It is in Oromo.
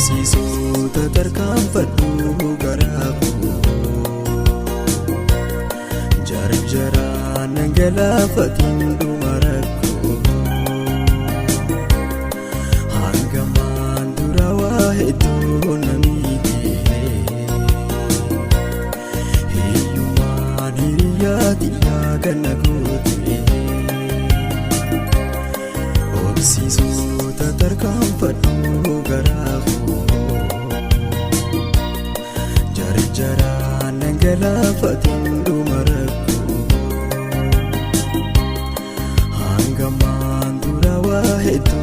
Obsiisuuta tarkaanfadhu garaa koo. Jarjaraan galaafatiin dhuma rakkoo. Hangamaan dura waa hedduu na miidhe. Hiyyummaan hiriyaa xiyyaa kan na goote. Obsiisuuta tarkaanfadhu garaa koo. Jarjaraan galaafatiin dhuma rakkoo. Hangamaan dura waa hedduu.